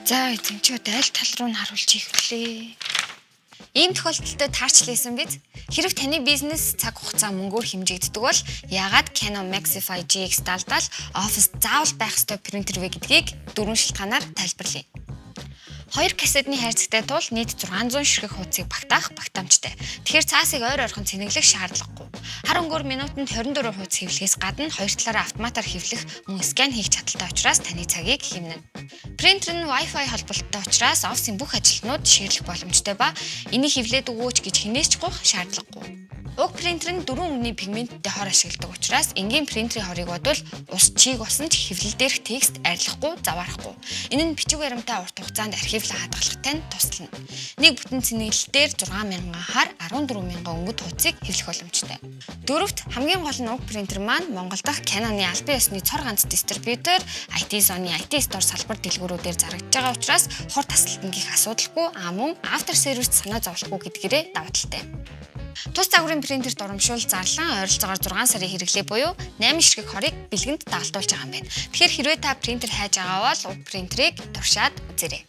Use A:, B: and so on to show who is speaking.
A: За, эзэн, чи одоо аль тал руу нь харуулж хийх вүлээ? Ийм тохиолдолд таарчлээсэн биз? Хэрв таны бизнес цаг хугацаа мөнгөөр хэмжигддэг бол яагаад Canon Maxify GX70 оффис заавал байх ёстой принтер вэ гэдгийг дөрвөн шалтгаанаар тайлбарлая. Хоёр кассетны хайрцагтай тул нийт 600 ширхэг хуудсыг багтаах багтаамжтай. Тэгэхээр цаасыг ойр ойрхон цэнэглэх шаардлагагүй. Хар өнгөөр минутанд 24 хуудас хэвлэхээс гадна хоёр талаараа автоматар хэвлэх, мөн скан хийх чадалтай учраас таны цагийг хэмнэнэ. Принтер нь Wi-Fi холболттой учраас офисын бүх ажилтнууд share лэх боломжтой ба энийг хэвлээд өгөөч гэж хэнээс ч гуйх шаардлагагүй. Уг принтер нь дөрвөн өнгөний пигменттэй хор ашигладаг учраас энгийн принтерийн хорыг бодвол ус чийг болсон ч хэвлэл дээрх текст арилахгүй, заваарахгүй. Энэ нь бичиг баримтаа урт хугацаанд архивлан хадгалахтай нь туслана. Нэг бүтэн цэнэглэл дээр 6000 хар, 14,000 өнгөт хуудсыг хэвлэх боломжтой. Дөрөвт, хамгийн гол нь уг принтер маань Монгол дахь Canon-ы албан ёсны цор ганц дистрибьютор IT Zone-ы IT Store салбар дэлгүүрүүдээр зарагдж байгаа учраас хор тасалтан гэх асуудалгүй, а мөн after service санаа зовлохгүй гэдгээрээ давуу талтай. Тус загварын принтерт урамшуул зарлан ойролцоогоор 6 сарын хэрэглээ буюу 8 ширхэг хорыг бэлгэнд дагалдуулж байгаа юм байна. Тэгэхээр хэрвээ та принтер хайж байгаа бол уг принтерийг туршаад үзээрэй.